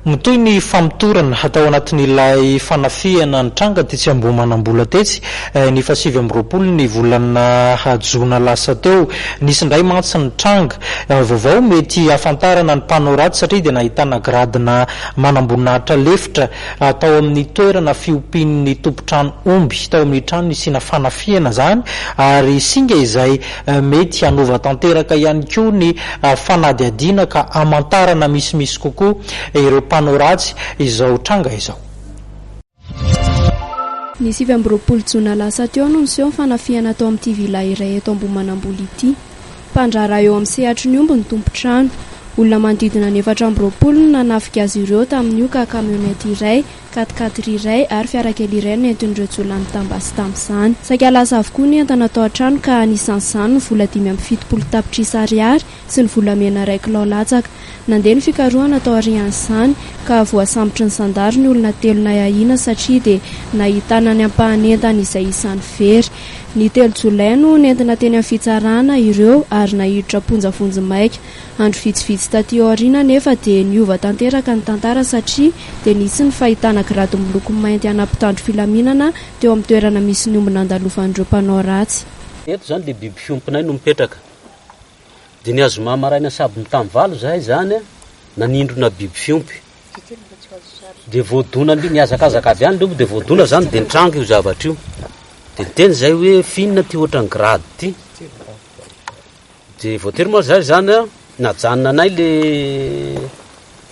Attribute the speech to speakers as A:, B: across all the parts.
A: Mitohy ny famotorana tao anatin'ilay fanafihana nitranga tetsy Ambohimanambola tetsy ny faha 29 ny volana jona lasa teo. Nisy indray mantsy ny tranga vaovao mety hahafantarana ny mpanao ratsy satria dia nahitana gradina manamboninahitra lefitra tao amin'ny toerana fiompian'ny tompon-trano omby tao amin'ny trano nisiana fanafihana izany ary singa izay mety hanova tanteraka ihany koa ny fanadihadiana ka hamantarana misimisy kokoa ireo mpanao ratsy izao tranga izao.
B: Ny 29 jona lasa teo no niseho ny fanafihana tao amin'ity villa iray eto Ambohimanambola ity. Mpandraharaha eo amin'ny sehatry ny omby ny tompon-trano. Olona manodidina ny 24 no nanafika azy ireo tamin'io ka camionnette iray, quat-quatre iray ary fiara kely iray no nentin'ireo jiolahy mitam-basy tamin'izany. Saika lasa avokoa ny entana tao an-trano ka anisan'izany ny vola 75 tapitrisa ariary sy ny volamena iray kilao latsaka. Nandeha ny fikarohana tao aorian'izany ka voasambotry ny zandary ny olona telo nahiahiana satria dia nahitana ny ampahan'entana izay isan'ny very. Ny telo jolay no nentina teny amin'ny fitsarana ireo ary naiditra am-ponja vonjimaika. Andro vitsivitsy taty aoriana anefa dia niova tanteraka ny tantara satria dia nisy ny fahitana grady miloko mainty ana mpitandro filaminana teo amin'ny toerana misy ny omby nandalovan'ireo mpanao ratsy.
C: Eto zany le biby fiompinay no mipetraka. Dia ny azoma maraina sabony tamin'ny valo zahay zany nanindrona biby fiompy. Dia voadona le nihazakazaka avy any le omby dia voadona zany dia nitranga io zavatra io. Dia niteny zahay hoe f'inona ty ohatran'ny grady ty. Dia voatery moa zahay zany a, najanona anay le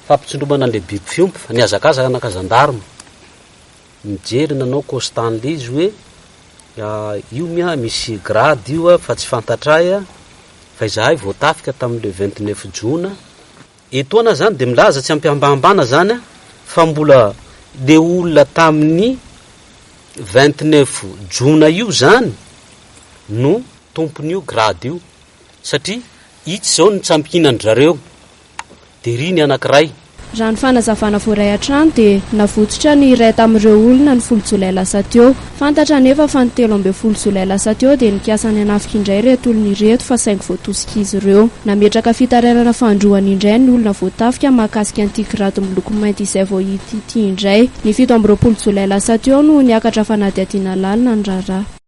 C: fampitsindromana an'le biby fiompy fa nihazakazaka naka gendarme. Nijery nanao constat an'le izy hoe io mia misy grady io fa tsy fantatray fa izahay voatafika tamin'le 29 jona. Etoana zany dia milaza tsy ampihambahambana zany fa mbola le olona tamin'ny 29 jona io zany no tompon'io grady io satria itsy zao no tsampikinan-dry zareo dia ry ny anankiray.
B: Raha ny fanazavana voaray hatrany dia navotsotra ny iray tamin'ireo olona ny folo jolay lasa teo. Fantatra anefa fa ny 13 jolay lasa teo dia nikasa ny hanafika indray ireto olona ireto fa saingy voatosika izy ireo. Nametraka fitarainana fanindroany indray ny olona voatafika mahakasika an'ity grady miloko mainty izay vao hita ity indray. Ny 27 jolay lasa teo no niakatra fanadihadiana lalina ny raharaha.